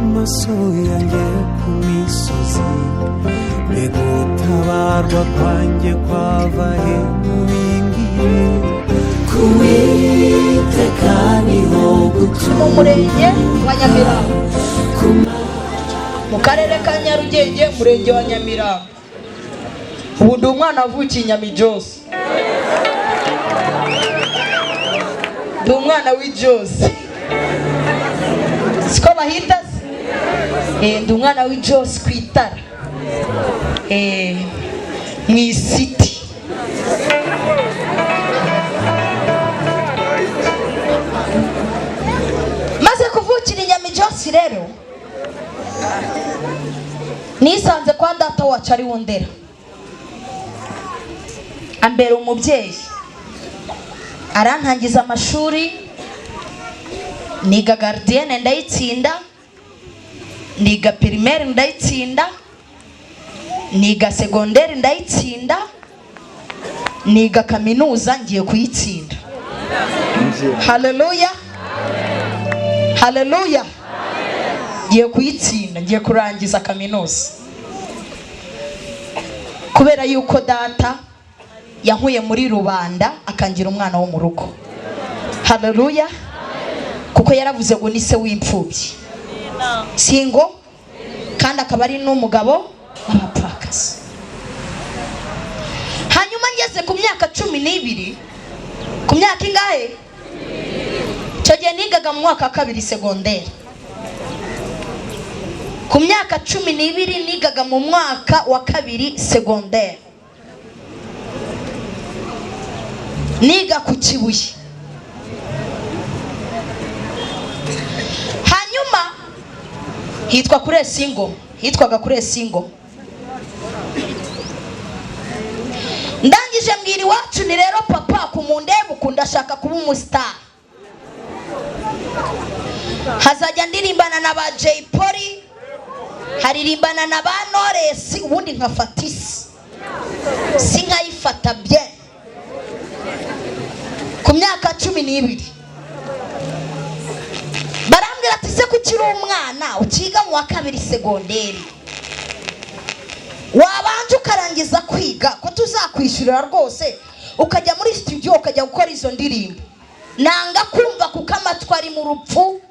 Amaso yanjye ku misozi, mbega gutabarwa kwanjye kwava he? Mubimbwire. Ku Uwiteka niho Mu murenge wa Nyamirambo, mu karere ka Nyarugenge, umurenge wa Nyamirambo. Ubu ndi umwana wavukiye i Nyamijose, ndi umwana w'Ijose, siko bahita se? Ndi umwana w'Ijose ku itara, mu isiti. Maze kuvukira i Nyamijosi rero, nisanze kwa data wacu ari wundera, ambera umubyeyi, arantangiza amashuri, niga gardienne ndayitsinda, niga primaire ndayitsinda, niga secondaire ndayitsinda, niga kaminuza ngiye kuyitsinda. Haleluya, haleluya! Ngiye kuyitsinda, ngiye kurangiza kaminuza, kubera yuko data yankuye muri rubanda akangira umwana wo mu rugo. Haleluya! Kuko yaravuze ngo ni se w'imfubyi, singo, kandi akaba ari n'umugabo w'abapfakazi. Hanyuma ngeze ku myaka 12, ku myaka ingahe? Icyo gihe nigaga mu mwaka wa kabiri segonderi. Ku myaka 12 nigaga mu mwaka wa kabiri segonderi, niga ku Kibuye. Hanyuma hitwa kuri Esingo, hitwaga kuri Esingo. Ndangije mbwira iwacu ni rero papa, kumundeba uku ndashaka kuba umusitari, hazajya ndirimbana na ba Jay Polly, haririmbana na ba Knowless, ubundi nkafata isi, si nkayifata bien. Ku myaka 12 barambwira ati se kuki uri umwana ukiga mu wa kabiri segonderi, wabanje ukarangiza kwiga ko tuzakwishyurira rwose, ukajya muri studio ukajya gukora izo ndirimbo. Nanga kumva kuko amatwi ari mu rupfu.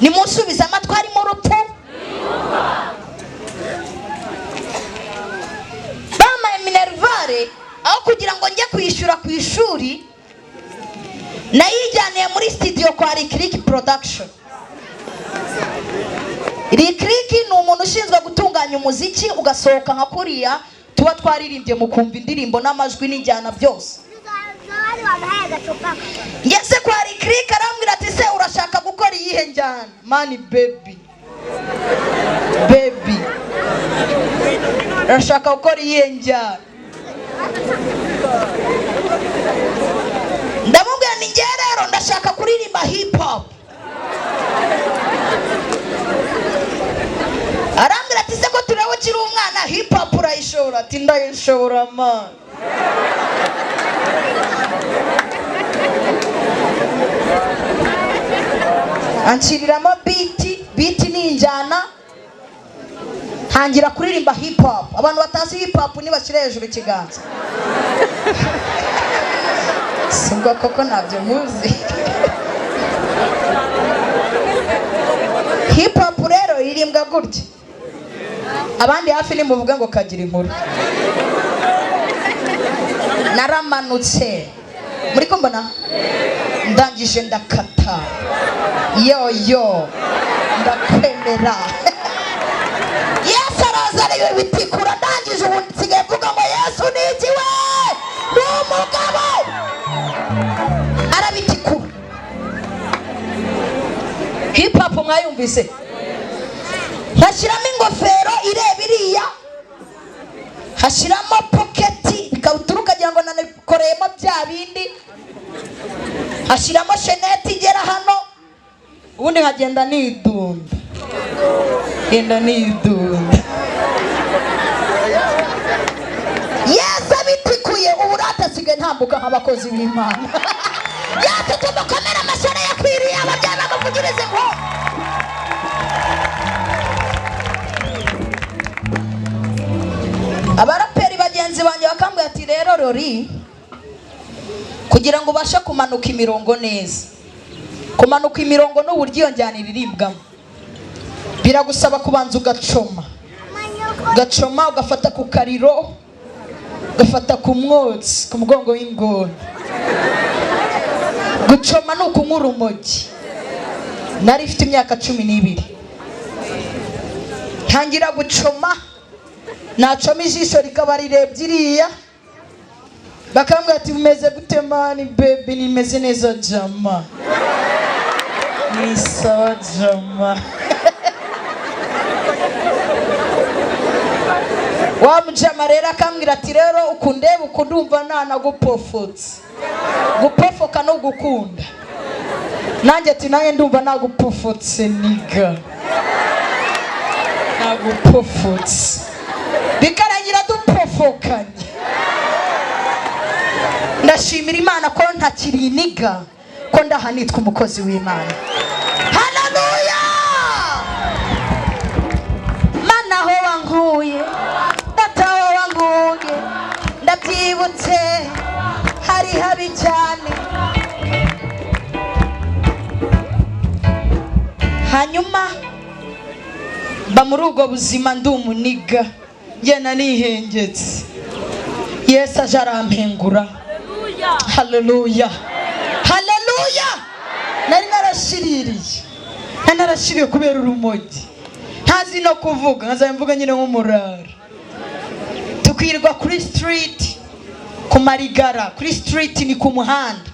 Nimusubize, amatwi ari mu rupfu. Bamaye minerivare, aho kugira ngo njye kwishyura ku ishuri, nayijyaniye muri studio kwa Lick Production. Lick ni umuntu ushinzwe gutunganya umuziki ugasohoka nka kuriya tuba twaririmbye, mukumva indirimbo n'amajwi n'injyana byose. Ngeze kwa Lick arambwira ati se urashaka gukora iyihe njyana? Mani baby baby, urashaka gukora iyihe njyana? Ndamubwira ni njye rero ndashaka kuririmba hip hop. Arambwira ati se ko tureba ukiri umwana, hip hop urayishobora? Ati ndayishobora man. Anshyiriramo biti, biti ni injyana, ntangira kuririmba hip hop. Abantu batazi hip hop nibashyire hejuru ikiganza. Sibwo koko ntabyo muzi. Hip hop rero iririmbwa gutya, abandi hafi nimuvuge ngo kagira inkuru. Naramanutse muri kumbona, ndangije ndakata yoyo, ndakwemera. Yesu araza areba bitikura, ndangije ubu nsigaye mvuga ngo Yesu ni iki we, ni umugabo, arabitikura. Hip hop mwayumvise? Nkashyiramo ingofero ireba iriya, hashyiramo poketi, ikabutura ukagira ngo nanakoreyemo bya bindi, hashyiramo sheneti igera hano, ubundi nkagenda nidunda, genda nidunda. Yesu abitikuye, ubu rata asigaye ntambuka nk'abakozi b'Imana. Yesu tumukomere amashyi yakwiriye, ababyeyi bamuvugirize ngo Abaraperi bagenzi banjye bakambwira ati rero Rori, kugira ngo ubashe kumanuka imirongo neza, kumanuka imirongo n'uburyo iyo njyana iririmbwamo, biragusaba kubanza ugacoma, ugacoma, ugafata ku kariro, ugafata ku mwotsi, ku mugongo w'ingona. Gucoma ni ukunywa urumogi. Nari mfite imyaka 12, ntangira gucoma, nacoma ijisho rikaba rirebye iriya, bakambwira ati bimeze gute man baby? Nimeze neza jama, ni sawa jama. Wa mujama rero akambwira ati rero ukundeba ukundumva ntanagupofotse. Gupofoka ni ugukunda. Nanjye ati nanjye ndumva nagupofotse nigga, nagupofotse, bikarangira dupofokanye. Ndashimira Imana ko ntakiri nigga, ko ndaha nitwa umukozi w'Imana. Haleluya! Mana aho wankuye, Data aho wankuye, ndabyibutse hari habi cyane. Hanyuma mba muri ubwo buzima, ndi umunigga, ngenda nihengetse. Yesu aje arampengura. Haleluya, haleluya! Nari narashiririye, nari narashiriye kubera urumogi, ntazi no kuvuga, nkazajya mvuga nyine nk'umurara. Tukirirwa kuri street, ku marigara. Kuri street ni ku muhanda.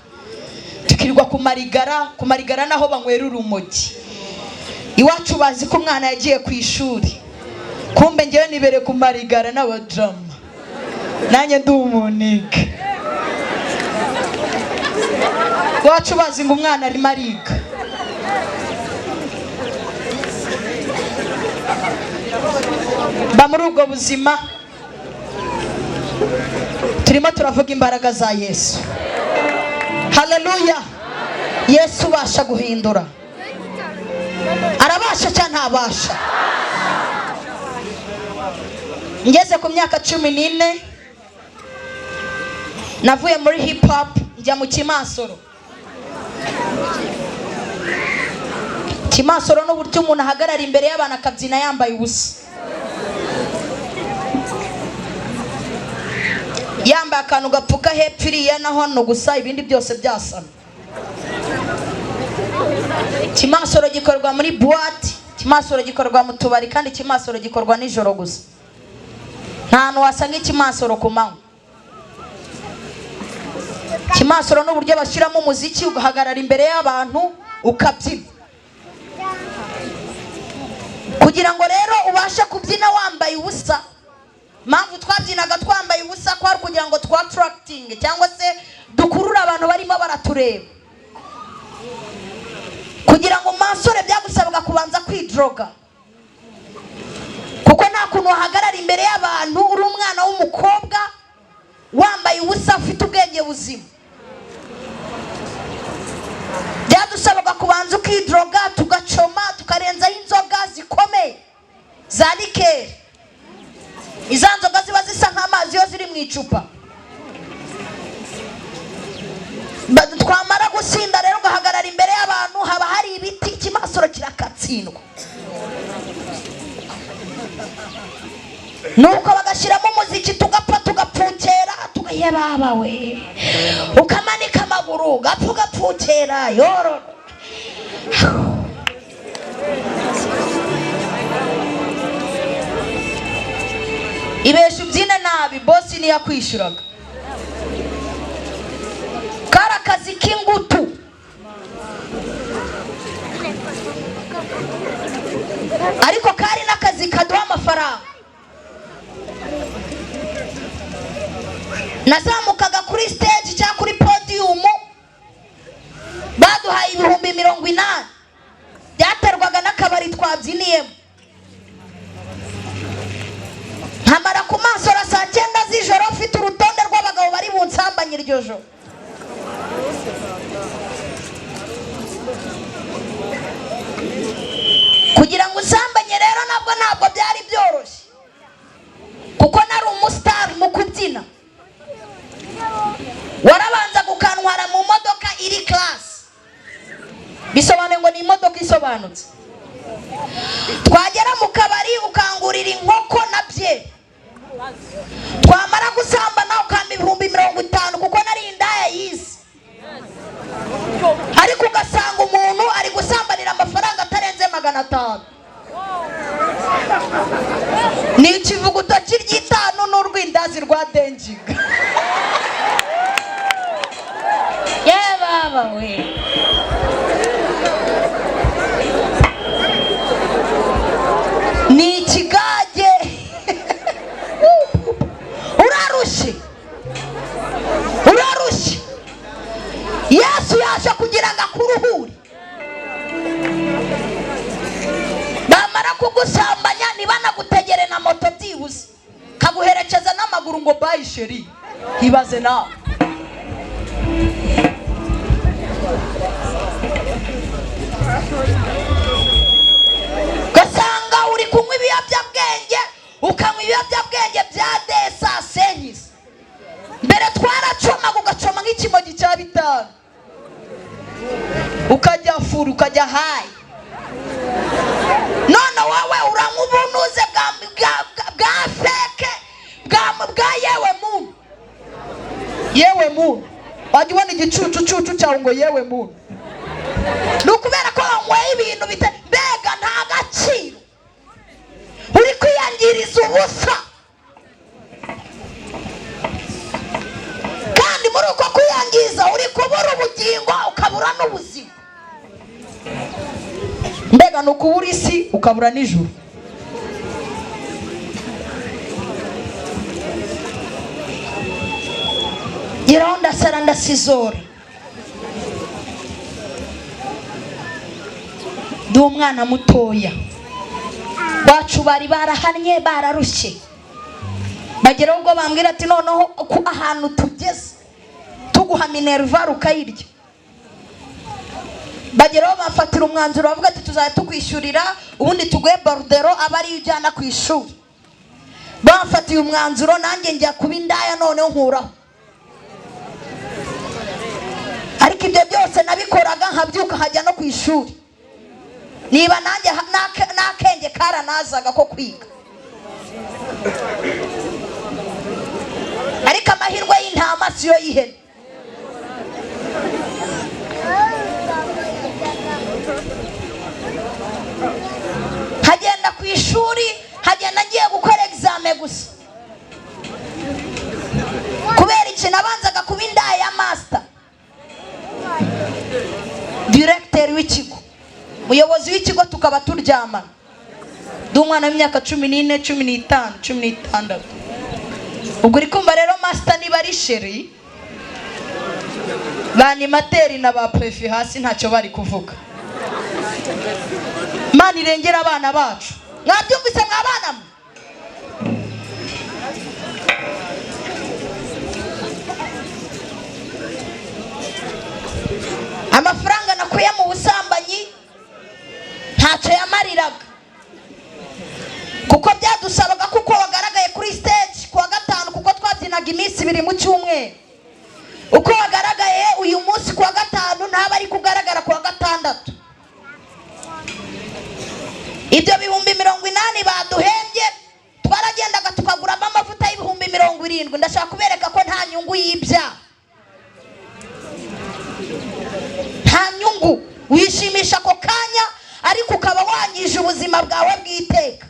Tukirirwa ku marigara. Ku marigara naho banywera urumogi. Iwacu bazi ko umwana yagiye ku ishuri, kumbe ngewe nibere ku marigara n'abajama, nanjye ndi umunigga. Iwacu bazi ngo umwana arimo ariga. Mba muri ubwo buzima. Turimo turavuga imbaraga za Yesu. Haleluya! Yesu ubasha guhindura, arabasha cyangwa ntabasha? Ngeze ku myaka 14, navuye muri hip hop njya mu kimasoro. Kimasoro n'uburyo umuntu ahagarara imbere y'abantu akabyina yambaye ubusa, yambaye akantu gapfuka hepfo iriya na hano gusa, ibindi byose byasana. Kimasoro gikorwa muri boîte, kimasoro gikorwa mu tubari, kandi kimasoro gikorwa nijoro gusa. Nta hantu wasanga ikimasoro ku manywa. Kimasoro n'uburyo bashyiramo umuziki, ugahagarara imbere y'abantu ukabyina. Kugira ngo rero ubashe kubyina wambaye ubusa, mpamvu twabyinaga twambaye ubusa kwari kugira ngo twa attracting cyangwa se dukurure abantu barimo baratureba. Kugira ngo masore byagusabaga kubanza kwidroga, kuko nta kuntu wahagarara imbere y'abantu uri umwana w'umukobwa wambaye ubusa ufite ubwenge buzima. Byadusabaga kubanza ukidroga, tugacoma, tukarenzaho inzoga zikomeye za liqueur, iza nzoga ziba zisa nk'amazi iyo ziri mu icupa. Twamara gusinda rero ugahagarara imbere y'abantu, haba hari ibiti, ikimasoro kirakatsindwa. Nuko bagashyiramo umuziki, tugapfa tugapfukera, tugaheba we, ukamanika amaguru ugapfa ugapfukera yororo. Ibesha ubyine nabi, bosi niyo akwishyuraga. Kari akazi k'ingutu. Ariko kari n'akazi kaduha amafaranga. Nazamukaga kuri stage cyangwa kuri podium, baduhaye 80,000, byaterwaga n'akabari twabyiniyemo. Nkamara ku masora saa 9 z'ijoro mfite urutonde rw'abagabo bari bunsambanye iryo joro. Kugira ngo usambanye rero nabwo ntabwo byari byoroshye, kuko nari umusitari. Bisobanuye ngo ni imodoka isobanutse. Twagera mu kabari ukangurira inkoko na byeri. Twamara gusambana ukampa 50,000 kuko nari indaya yize. Ariko ugasanga umuntu ari gusambanira amafaranga atarenze 500. Ni ikivuguto cy'iryitanu n'urwindazi rwa denjiga. Ye baba we. Ni ikigage. Urarushye. Urarushye. Yesu yaje kugira ngo akuruhure. Bamara kugusambanya ntibanagutegere na moto byibuze, kaguherekeza n'amaguru ngo bayi sheri. Ibaze nawe. Ugasanga uri kunywa ibiyobyabwenge, ukanywa ibiyobyabwenge bya desa senyisi. Mbere twaracomaga ugacoma nk'ikimogi cya 5, ukajya furu, ukajya hayi. None wowe uranywa ubunuze bwa feke bwa yewe muntu. Yewe muntu, wajya ubona igicucucucu cyawe ngo yewe muntu. Ni ukubera ko wanyweye ibintu bite, mbega nta gaciro, uri kwiyangiriza ubusa. Kandi muri uko kwiyangiza uri kubura ubugingo, ukabura n'ubuzima. Mbega ni ukubura isi ukabura n'ijuru. Geraho ndasara ndasizora. Ndi umwana mutoya, bacu bari barahannye bararushye, bageraho ubwo bambwira ati noneho ku ahantu tugeze tuguha minerval ukayirya. Bageraho bafatira umwanzuro bavuga ati tuzajya tukwishyurira ubundi tuguhe bordero aba ariyo ujyana ku ishuri. Bafatiye umwanzuro nanjye njya kuba indaya noneho nkuraho. Ariko ibyo byose nabikoraga nkabyuka nkajya no ku ishuri. Niba nanjye n'akenge karanazaga ko kwiga. Ariko amahirwe y'intama siyo y'ihene. Hagenda ku ishuri, hagenda ngiye gukora examen gusa. Kubera iki nabanzaga kuba indaya ya master, directeur w'ikigo, umuyobozi w'ikigo, tukaba turyamana. Ndi umwana w'imyaka 14, 15, 16. Ubwo uri kumva rero master niba ari sheri, ba animateri na ba prefe hasi ntacyo bari kuvuga. Imana irengera abana bacu. Mwabyumvise mwabana mwe? Amafaranga nakuye mu busambanyi ntacyo yamariraga, kuko byadusabaga kuko wagaragaye kuri stage kuwa gatanu, kuko twabyinaga iminsi 2 mu cyumweru. Uko wagaragaye uyu munsi kuwa gatanu ntaba ari kugaragara kuwa gatandatu. Ibyo 80,000 baduhembye twaragendaga tukaguramo amavuta y'70,000. Ndashaka kubereka ko nta nyungu y'ibyaha, nta nyungu. Wishimisha ako kanya ariko ukaba wangije ubuzima bwawe bw'iteka.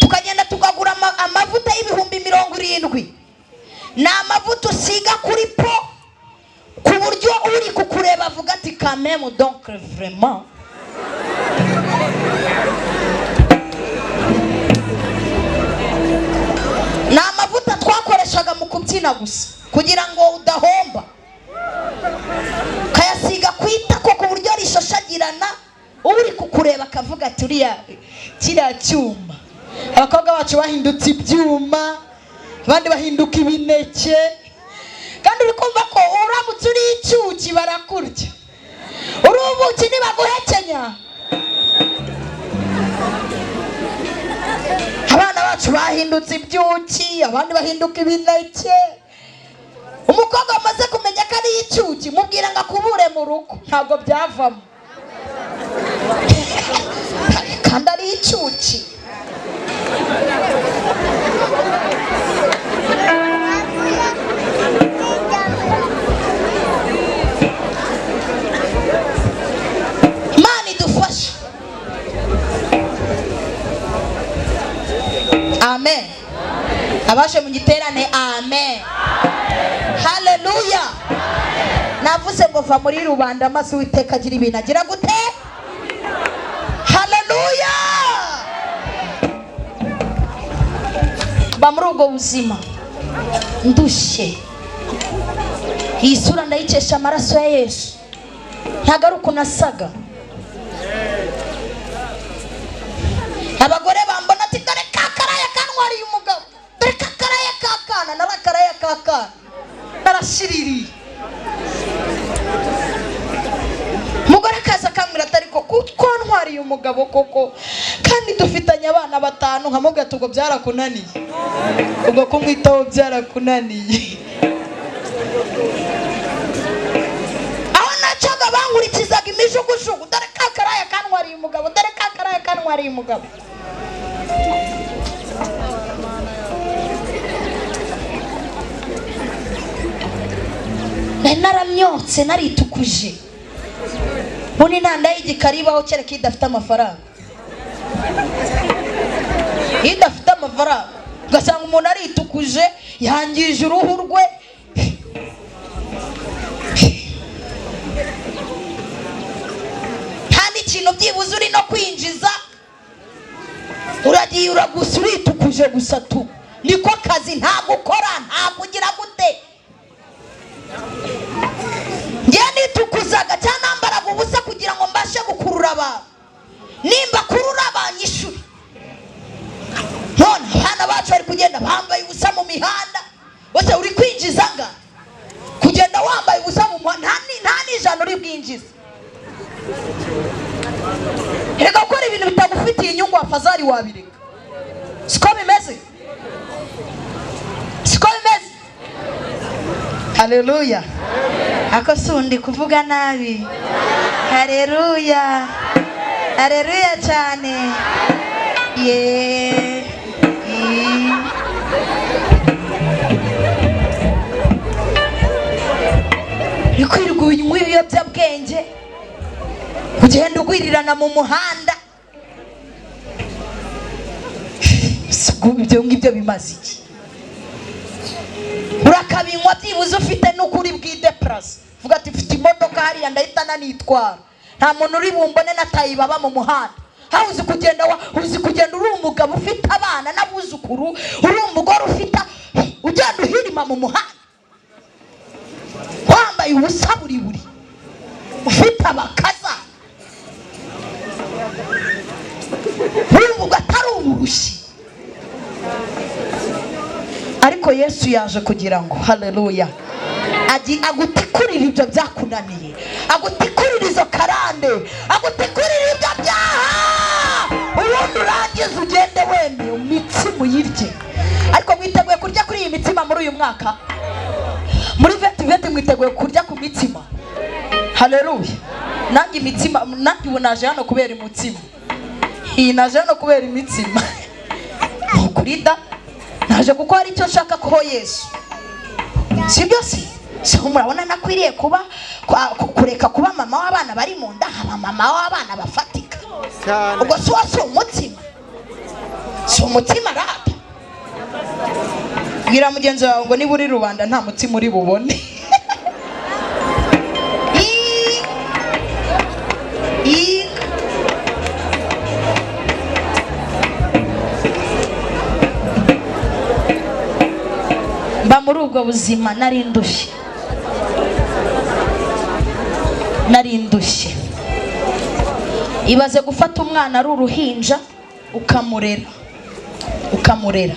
Tukagenda tukagura amavuta y'70,000. Ni amavuta usiga kuri po ku buryo uri kukureba avuga ati quand même donc vraiment. Ni amavuta twakoreshaga mu kubyina gusa kugira ngo udahomba, ukayasiga ku itako ku buryo rishashagirana, uri kukureba akavuga ati uriya kiriya cyuma. Abakobwa bacu bahindutse ibyuma, abandi bahinduka ibineke. Kandi uri kumva ko uramutse uri icyuki barakurya, uri ubuki ntibaguhekenya. Abana bacu bahindutse ibyuki, abandi bahinduka ibineke. Umukobwa wamaze kumenya ko ari icyuki Icyuki mubwira ngo akubure mu rugo, ntabwo byavamo. Kandi ari icyuki. Imana idufashe. Amen. Abashe mu giterane amen. Haleluya. Navuze ngo va muri rubanda maze Uwiteka agira ibintu agira gute? Haleluya. Ba muri ubwo buzima ndushye, iyi sura ndayikesha amaraso ya Yesu, ntabwo ari ukuntu asaga. Abagore bambona ati dore kakaraya kantwariye umugabo, dore kakaraya kakana, narakaraya kakana, narashiririye. Umugore akaza akambwira ati ariko kuko ntwariye umugabo koko kandi dufitanye abana batanu, nkamubwira ati ubwo byarakunaniye, ubwo kumwitaho byarakunaniye. Aho nacaga bankurikizaga imijugujugu, dore kakaraya kantwariye umugabo, dore kakaraya kantwariye umugabo. Nari naramyotse, naritukuje. Ubundi nta nda y'igikara ibaho kereka iyo idafite amafaranga. Iyo idafite amafaranga ugasanga umuntu aritukuje, yangije uruhu rwe. Nta n'ikintu byibuze uri no kwinjiza, uragiye uragusa uritukuje gusa tu. Niko kazi, nta gukora, nta kugira gute. Njye nitukuzaga cyangwa nambaraga ubusa kugira ngo mbashe gukurura abantu, nimba kurura abanyishuri. None abana bacu bari kugenda bambaye ubusa mu mihanda, bose uri kwinjiza nga kugenda wambaye ubusa mu muhanda, nta n'ijana uri bwinjiza. Reka gukora ibintu bitagufitiye inyungu, afazari wabireka. Siko bimeze, siko bimeze. Haleluya. Ako sundi kuvuga nabi. Haleluya. Haleluya cyane. Ye. Uri kwirirwa unywa ibiyobyabwenge, ugenda ugwirirana mu muhanda. Ibyo ngibyo bimaze iki? Urakabinywa byibuze ufite n'ukuri bwide plus. Vuga ati mfite imodoka hariya ndahita nanitwara, nta muntu uri bumbone natayibaba mu muhanda. Ha uzi kugenda uzi kugenda uri umugabo ufite abana n'abuzukuru, uri umugore ufite, ugenda uhirima mu muhanda wambaye ubusa buri buri, ufite abakaza, urumva atari uburushyi. Ariko Yesu yaje kugira ngo haleluya agutikurire ibyo byakunaniye, agutikurire izo karande, agutikurire ibyo byaha, ubundi urangize ugende wemye imitsima uyirye. Ariko mwiteguye kurya kuri iyi mitsima muri uyu mwaka? Muri 2020 mwiteguye kurya ku mitsima? Haleluya. Nanjye imitsima, nanjye ubu naje hano kubera umutsima. Iyi naje hano kubera imitsima. Nukuri da naje kuko hari icyo nshaka ko Yesu. Sibyo se? So murabona nakwiriye kuba kureka kuba mama w'abana bari mu nda, haba mama w'abana bafatika. Ubwo si wose umutsima, si umutsima rata. Bwira mugenzi wawe ngo niba uri rubanda nta mutsima uri bubone. Mba muri ubwo buzima nari ndushye, nari ndushye. Ibaze gufata umwana ari uruhinja ukamurera, ukamurera.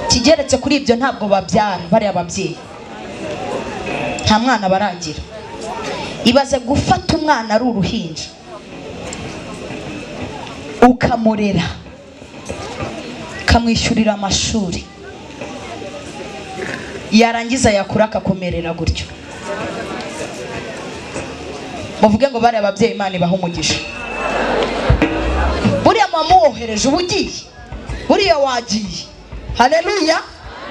Kigeretse kuri ibyo ntabwo babyara bariya ababyeyi, nta mwana baragira. Ibaze gufata umwana ari uruhinja ukamurera, ukamwishyurira amashuri, yarangiza yakura akakumerera gutyo. Muvuge ngo bari ababyeyi, Imana ibaha umugisha. Buriya muba muwohereje, uba ugiye, buriya wagiye. Haleluya!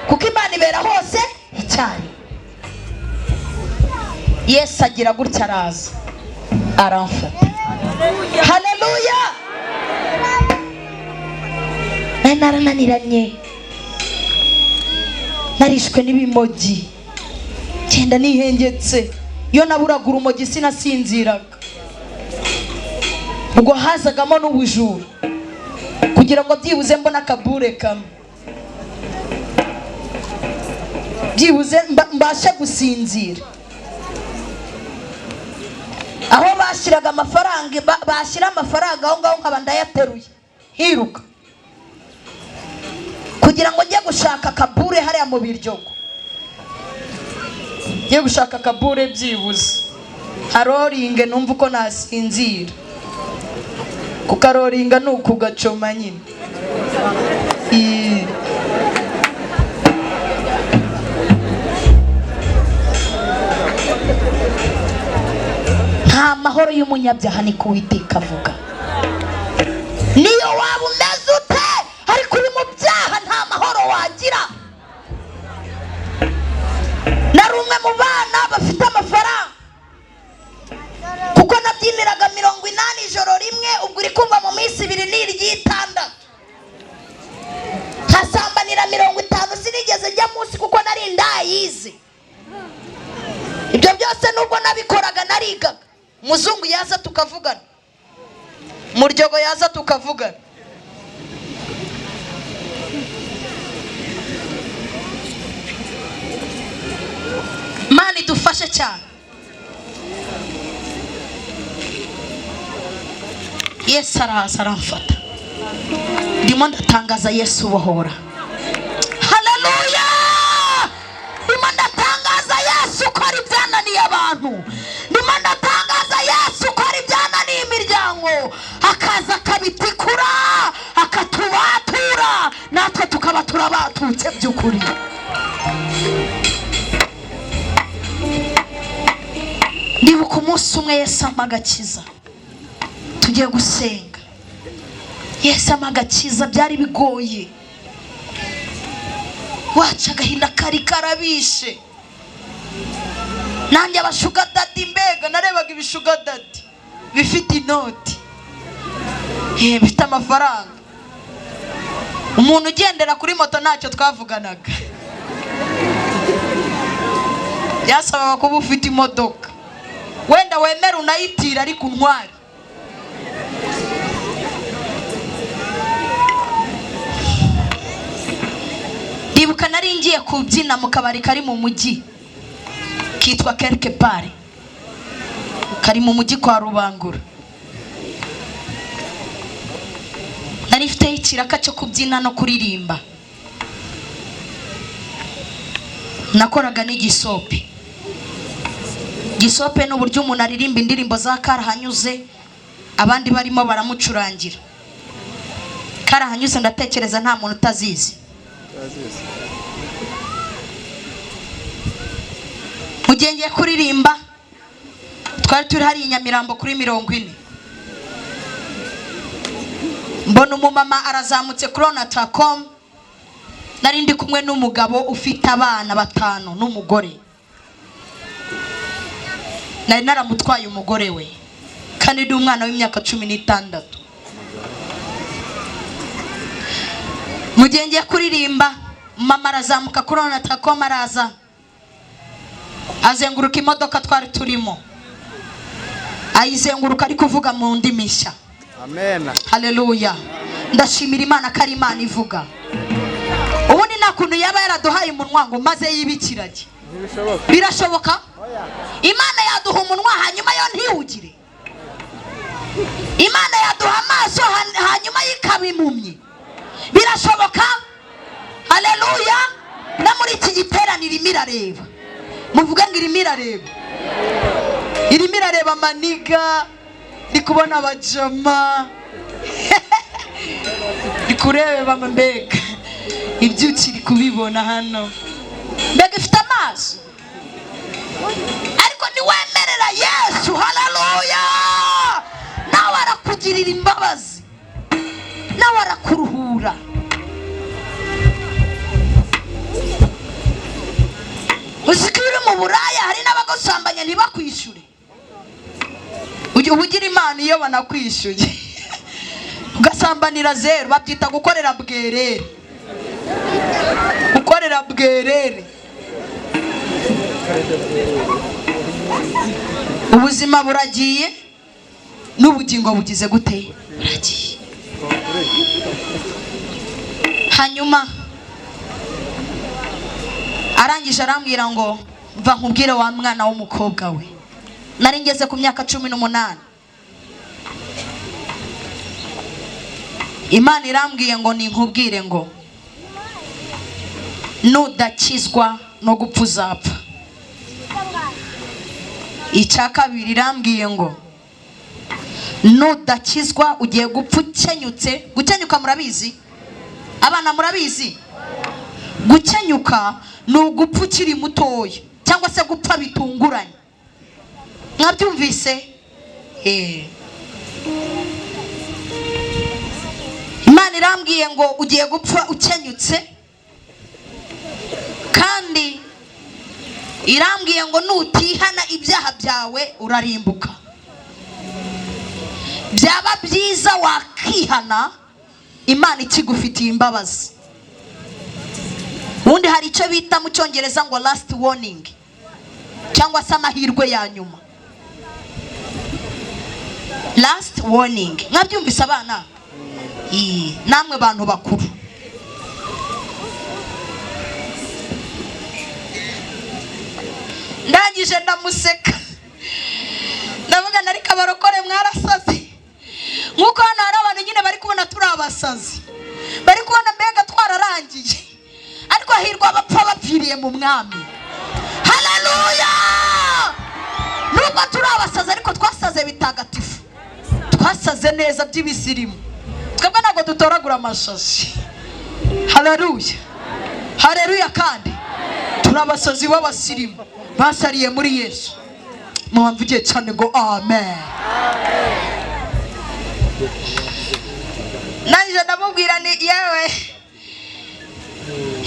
Kuko Imana ibera hose icyarimwe. Yesu agira gutya, araza aramfata. Haleluya! Nari narananiranye, narishwe n'ibimogi, genda nihengetse. Iyo naburaga urumogi sinasinziraga. Ubwo hazagamo n'ubujura kugira ngo byibuze mbone akabure kamwe, byibuze mbashe gusinzira. Aho bashyiraga amafaranga, bashyira amafaranga aho ngaho nkaba ndayateruye, hiruka kugira ngo njye gushaka akabure hariya mu Biryogo, njye gushaka akabure byibuze haroringe, numva uko nasinzira. Kukaroringa ni ukugacoma nyine. Nta mahoro y'umunyabyaha, ni Uwiteka avuga. Niyo waba umeze ute, ariko uri mu byaha, nta mahoro wagira. Nari umwe mu bana bafite amafaranga, kuko nabyiniraga 80 ijoro rimwe. Ubwo uri kumva mu minsi 2 ni iry'itandatu, nkasambanira 50. Sinigeze njya munsi kuko nari ndayizi. Ibyo byose nubwo nabikoraga, narigaga. Umuzungu yaza tukavugana, muryogo yaza tukavugana. Imana idufashe cyane. Yesu araza aramfata. Ndimo ndatangaza Yesu ubohora. Haleluya! Ndimo ndatangaza Yesu ukora ibyananiye abantu. Ndimo ndatangaza Yesu ukora ibyananiye imiryango, akaza akabitikura, akatubatura, natwe tukaba turabatutse by'ukuri. Ndibuka umunsi umwe Yesu ampa agakiza, tugiye gusenga. Yesu ampa agakiza, byari bigoye, waca agahinda kari karabishe. Nanjye aba sugar daddy, mbega narebaga ibi sugar daddy bifite inoti, bifite amafaranga. Umuntu ugendera kuri moto ntacyo twavuganaga, byasabaga kuba ufite imodoka, wenda wemera unayitira, ariko untware. Ndibuka nari ngiye kubyina mu kabari kari mu mujyi kitwa Quelque Part, kari mu mujyi kwa Rubangura. Nari mfiteho ikiraka cyo kubyina no kuririmba. Nakoraga n'igisope. Gisope ni uburyo umuntu aririmba indirimbo za karahanyuze, abandi barimo baramucurangira. Karahanyuze ndatekereza nta muntu utazizi. Mu gihe ngiye kuririmba, twari turi hariya i Nyamirambo kuri 40, mbona umumama arazamutse kuri Onatracom. Nari ndi kumwe n'umugabo ufite abana batanu n'umugore. Nari naramutwaye umugore we, kandi ndi umwana w'imyaka 16. Mu gihe ngiye kuririmba, mama arazamuka kuri Onatracom, araza azenguruka imodoka twari turimo, ayizenguruka ari kuvuga mu ndimi nshya. Amen. Haleluya! Ndashimira Imana ko ari Imana ivuga. Ubundi nta kuntu yaba yaraduhaye umunwa ngo maze yibikirage. Ntibishoboka. Birashoboka? Imana yaduha umunwa hanyuma yo ntiwugire? Imana yaduha amaso hanyuma yikaba impumyi? Birashoboka? Haleluya! No muri iki giterane irimo irareba. Muvuge ngo irimo irareba, irimo irareba. Maniga, ndi kubona abajama, ndi kureba, mbega ibyuki iri kubibona hano. Mbega ifite amaso, ariko ntiwemerera Yesu. Haleluya! Akugirira imbabazi, nawe arakuruhura. Uzi ko uri mu buraya hari n'abagusambanya ntibakwishyure. Uba ugira Imana iyo banakwishyuye, ugasambanira zeru. Babyita gukorera bwerere, gukorera bwerere. Ubuzima buragiye n'ubugingo bugize gute? Buragiye. Hanyuma arangije arambwira ngo mva nkubwire wa mwana w'umukobwa we. Nari ngeze ku myaka 18. Imana irambwiye ngo ninkubwire ngo nudakizwa no gupfa uzapfa. Icya kabiri irambwiye ngo nudakizwa ugiye gupfa ukenyutse. Gukenyuka murabizi abana, murabizi? Gukenyuka ni ugupfa ukiri mutoya cyangwa se gupfa bitunguranye. Mwabyumvise? Imana irambwiye ngo ugiye gupfa ukenyutse, kandi irambwiye ngo nutihana ibyaha byawe urarimbuka. Byaba byiza wakihana Imana ikigufitiye imbabazi. Ubundi hari icyo bita mu Cyongereza ngo last warning, cyangwa se amahirwe ya nyuma. Last warning. Mwabyumvise abana? Namwe bantu bakuru. Ndangije ndamuseka, ndavuga ariko abarokore mwarasaze. Nkuko hano hari abantu nyine bari kubona turi abasazi, bari kubona mbega twararangiye, ariko hahirwa abapfa bapfiriye mu mwami. Haleluya! Nubwo turi abasazi ariko twasaze bitagatifu, twasaze neza by'ibisirimu. Twebwe ntabwo dutoragura amashashi. Haleluya, haleluya. Kandi turi abasazi b'abasirimu basariye muri Yesu. Mwamvugiye cyane ngo amen. Nanjye ndamubwira ni yewe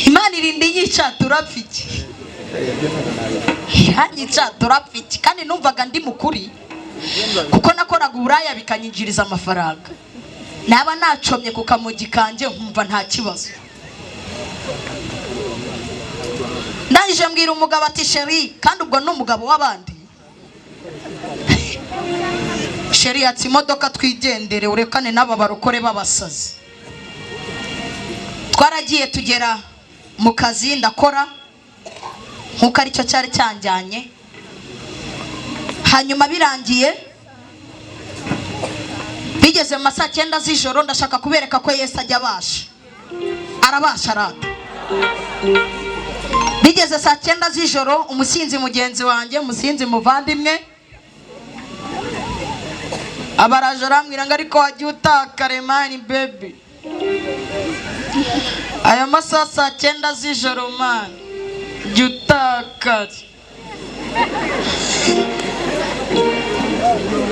Imana irinda inyica turapfa iki? Iranyica turapfa iki? Kandi numvaga ndi mukuri, kuko nakoraga uburaya bikanyinjiriza amafaranga. Naba nacomye ku kamogi kanjye nkumva nta kibazo. Ndangije mbwira umugabo ati sheri, kandi ubwo ni umugabo w'abandi. Sheri ati imodoka twigendere urekane n'aba barokore b'abasazi. Twaragiye tugera mu kazi, ndakora nkuko aricyo cyari cyanjyanye. Hanyuma birangiye bigeze mu masaa 9 z'ijoro, ndashaka kubereka ko Yesu ajya abasha, arabasha arata. Bigeze saa 9 z'ijoro, umusinzi mugenzi wanjye, umusinzi muvandimwe, abaraje arambwira ngo ariko wajya utakare mani baby, aya masaha saa 9 z'ijoro mani jya utakare.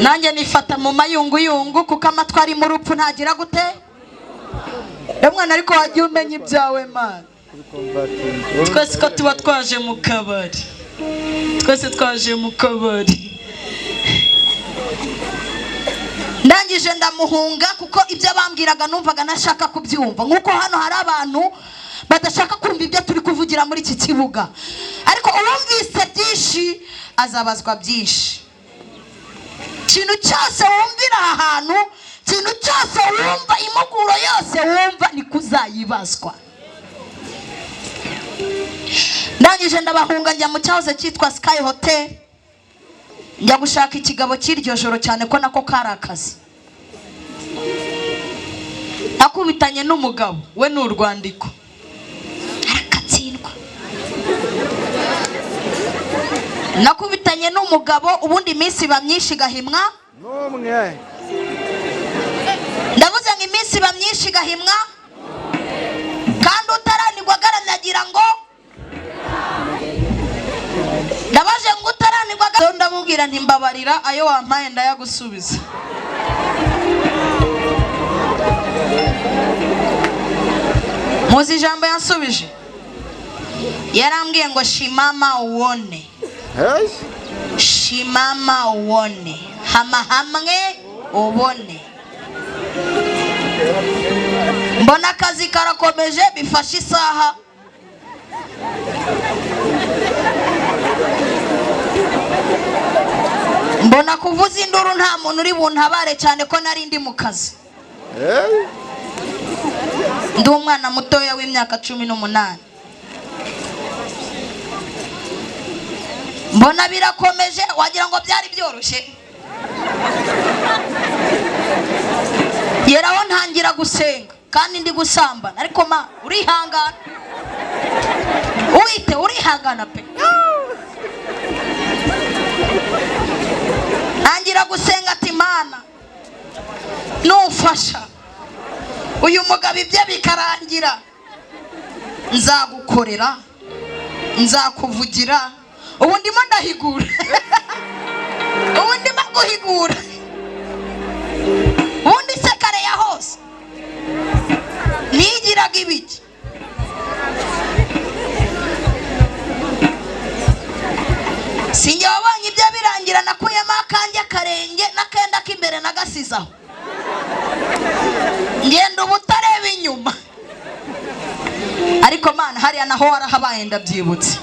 Nanjye nifata mu mayunguyungu kuko amatwi ari mu rupfu ntagira gute. Mwana ariko wajya umenya ibyawe mani. Twese ko tuba twaje mu kabari, twese twaje mu kabari. Ndangije ndamuhunga kuko ibyo bambwiraga numvaga ntashaka kubyumva. Nkuko hano hari abantu badashaka kumva ibyo turi kuvugira muri iki kibuga, ariko uwumvise byinshi azabazwa byinshi. Ikintu cyose wumvira aha hantu, ikintu cyose wumva, impuguro yose wumva, ni kuzayibazwa. Ndangije ndabahunga njya mu cyahoze cyitwa Sky Hotel, njya gushaka ikigabo cy'iryo joro cyane ko nako kari akazi. Nakubitanye n'umugabo we ni urwandiko, arakatsindwa. Nakubitanye n'umugabo ubundi iminsi iba myinshi igahimwa n'umwe. Ndavuze ngo iminsi iba myinshi igahimwa, kandi utaranirwa agaranyagira ngo ndabaje ngo utaranirwa. Ndamubwira nti mbabarira ayo wampaye ndayagusubiza. Muzi ijambo yansubije? Yarambwiye ngo shimama uone. Shimama uone, hama hamwe ubone. Mbona akazi karakomeje, bifashe isaha. Mbona kuvuza induru nta muntu uri buntabare, cyane ko nari ndi mu kazi. Ndi umwana mutoya w'imyaka 18. Mbona birakomeje, wagira ngo byari byoroshye. Yeraho ntangira gusenga kandi ndi gusambana, ariko ma urihangana, uwite urihangana pe. Ntangira gusenga ati Mana nufasha uyu mugabo ibye bikarangira, nzagukorera, nzakuvugira. Ubu ndimo ndahigura, ubu ndimo guhigura, ubundi se kare ya hose nigiraga ibiki. Sinjye wabonye ibyo birangira, nakuyemo akanjye akarenge n'akenda k'imbere nagasizaho, ngenda ubutareba inyuma. Ariko Mana hariya naho warahabaye, ndabyibutse.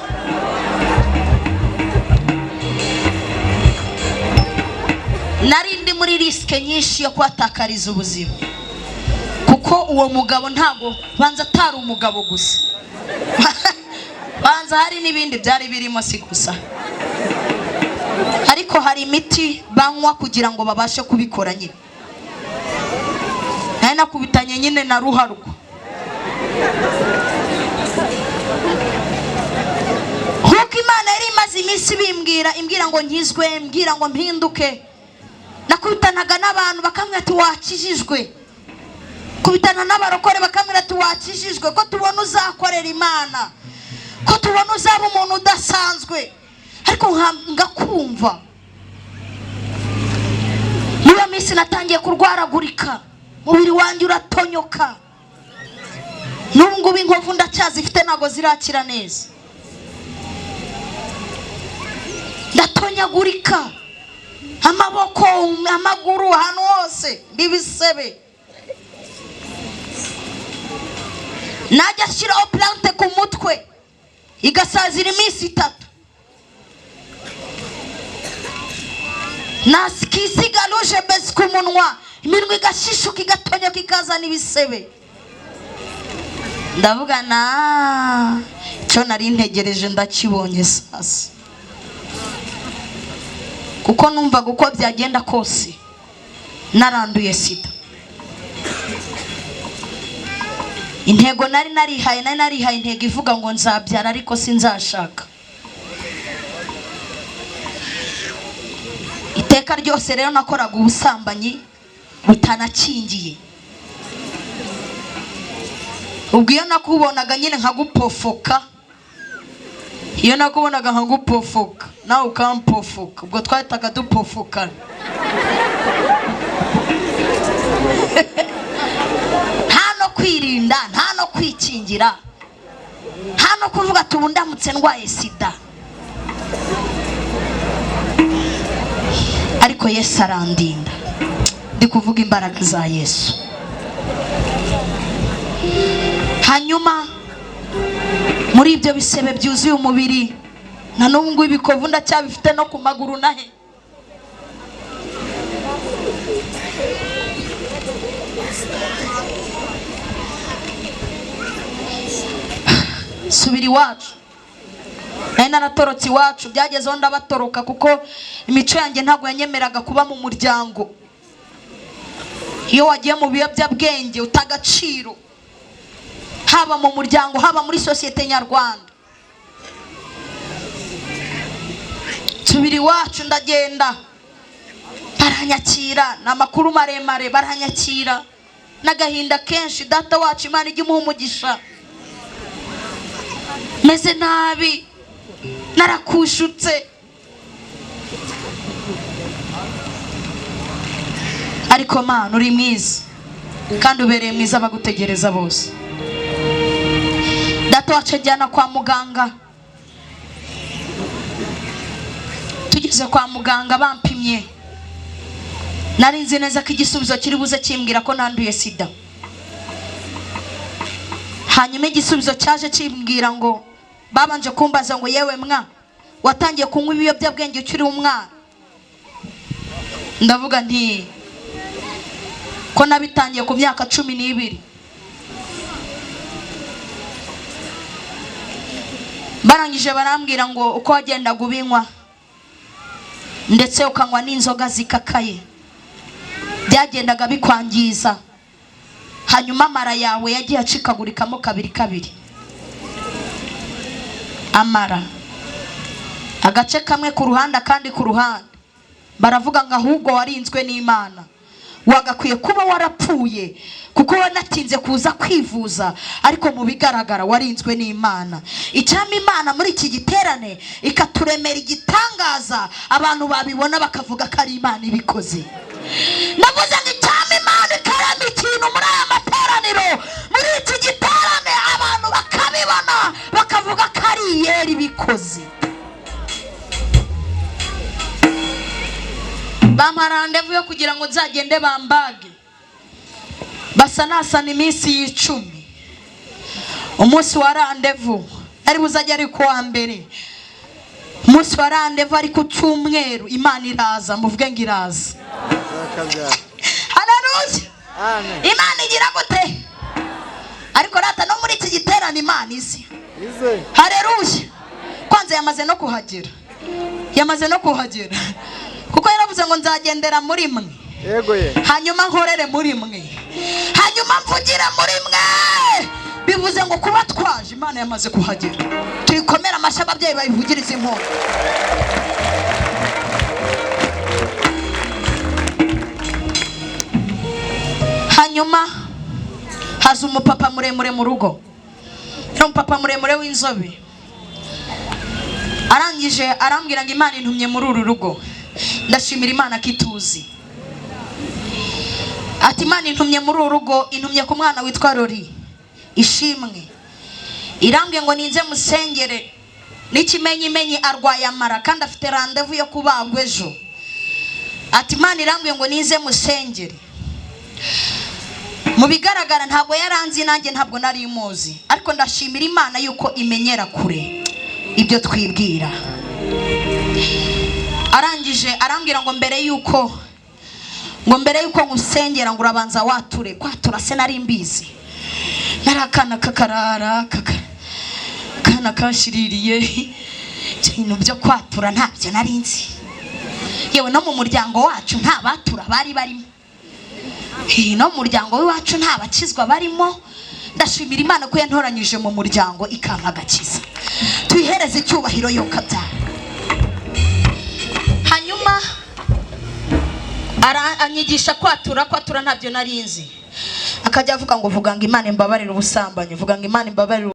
Nari ndi muri risike nyinshi yo kuhatakariza ubuzima, kuko uwo mugabo ntago banza atari umugabo gusa, banza hari n'ibindi byari birimo, si gusa. Ariko hari imiti banywa kugira ngo babashe kubikora nyine. Nari nakubitanye nyine na ruharwa. Nkuko Imana yari imaze iminsi bimbwira, imbwira ngo nkizwe, imbwira ngo mpinduke. Nakubitanaga n'abantu bakambwira ati wakijijwe, kubitana n'abarokore bakambwira ati wakijijwe, ko tubona uzakorera Imana, ko tubona uzaba umuntu udasanzwe. Ariko ngakumva. Muri iyo minsi natangiye kurwaragurika, umubiri wanjye uratonyoka. N'ubu ngubu inkovu ndacyazifite, ntabwo zirakira neza. Ndatonyagurika, amaboko, amaguru, ahantu hose n'ibisebe. Najya ashyiraho plante ku mutwe igasazira iminsi 3. Nasikisiga rouge base ku munwa, iminwa igashishuka, igatonyoka, ikazana ibisebe. Ndavuga na icyo nari ntegereje ndakibonye sasa, kuko numvaga uko byagenda kose naranduye sida. Intego nari narihaye, intego ivuga ngo nzabyara ariko sinzashaka. Iteka ryose rero nakoraga ubusambanyi butanakingiye. Ubwo iyo nakubonaga nyine nkagupofoka, iyo nakubonaga nkagupofoka nawe ukampofoka, ubwo twahitaga dupofokana. Nta no kwirinda, nta no kwikingira, nta no kuvuga ati ubu ndamutse ndwaye sida. Ariko Yesu arandinda. Ndi kuvuga imbaraga za Yesu. Hanyuma muri ibyo bisebe byuzuye umubiri, na n'ubu ngubu ibikovu ndacyabifite no ku maguru nahe. Subira iwacu. Nari naratorotse iwacu, byagezeho ndabatoroka kuko imico yanjye ntabwo yanyemeraga kuba mu muryango. Iyo wagiye mu biyobyabwenge utagaciro, haba mu muryango, haba muri sosiyete nyarwanda. Subira iwacu ndagenda, baranyakira, ni amakuru maremare, baranyakira n'agahinda kenshi. Data wacu Imana ijye imuha umugisha. Meze nabi, narakushutse, ariko Mana uri mwiza kandi ubereye mwiza abagutegereza bose. Data wacu ajyana kwa muganga. Tugeze kwa muganga bampimye, nari nzi neza ko igisubizo kiri buze kimbwira ko nanduye sida. Hanyuma igisubizo cyaje kimbwira ngo, babanje kumbaza ngo: "Yewe mwa, watangiye kunywa ibiyobyabwenge ukiri umwana?" Ndavuga nti ko nabitangiye ku myaka 12. Barangije barambwira ngo uko wagendaga ubinywa ndetse ukanywa n'inzoga zikakaye, byagendaga bikwangiza, hanyuma amara yawe yagiye acikagurikamo kabiri kabiri, amara agace kamwe ku ruhande akandi ku ruhande. Baravuga ngo ahubwo warinzwe n'Imana, wagakwiye kuba warapfuye kuko wanatinze kuza kwivuza, ariko mu bigaragara warinzwe n'Imana. Icyampa Imana muri iki giterane ikaturemera igitangaza, abantu babibona bakavuga ko ari Imana ibikoze. Ndavuze ngo icyampa Imana ikarema ikintu muri aya materaniro, muri iki giterane, abantu bakabibona bakavuga ko ari Iyera ibikoze. Bampa randevu yo kugira ngo nzagende bambage, basanasana iminsi y'icumi. Umunsi wa randevu ari buzajya ari ku wa mbere, umunsi wa randevu ari ku cyumweru. Imana iraza, muvuge ngo iraza. Haleluya! Amen. Imana igira gute? Ariko rata no muri iki giterane Imana izi. Ize. Haleluya! Kwanza yamaze no kuhagera, yamaze no kuhagera, kuko yaravuze ngo nzagendera muri mwe, Yego ye. hanyuma nkorere muri mwe, hanyuma mvugire muri mwe. Bivuze ngo kuba twaje, Imana yamaze kuhagera. Tuyikomere amashyi, ababyeyi bayivugirize impundu. Hanyuma haza umupapa muremure mu rugo, yari umupapa muremure w'inzobe. Arangije arambwira ngo Imana intumye muri uru rugo. Ndashimira Imana ko ituzi. Ati Imana intumye muri uru rugo, intumye ku mwana witwa Rori Ishimwe, irambwiye ngo ninze musengere, n'ikimenyimenyi arwaye amara kandi afite randevu yo kubagwa ejo. Ati Imana irambwiye ngo ninze musengere. Mu bigaragara ntabwo yaranzi, nanjye ntabwo nari muzi, ariko ndashimira Imana yuko imenyera kure ibyo twibwira. Arangije arambwira ngo mbere yuko ngusengera ngo urabanza wature. Kwatura se nari mbizi? Nari akana kakarara kana kashiririye, ibintu byo kwatura ntabyo nari nzi. Yewe no mu muryango wacu nta batura bari barimo, no mu muryango w'iwacu nta bakizwa barimo. Ndashimira Imana ko yantoranyije mu muryango ikampa agakiza. Tuyihereze icyubahiro yo kabyara. Hanyuma anyigisha kwatura. Kwatura ntabyo nari nzi. Akajya avuga ngo vuga ngo Imana imbabarire ubusambanyi, vuga ngo Imana imbabarire.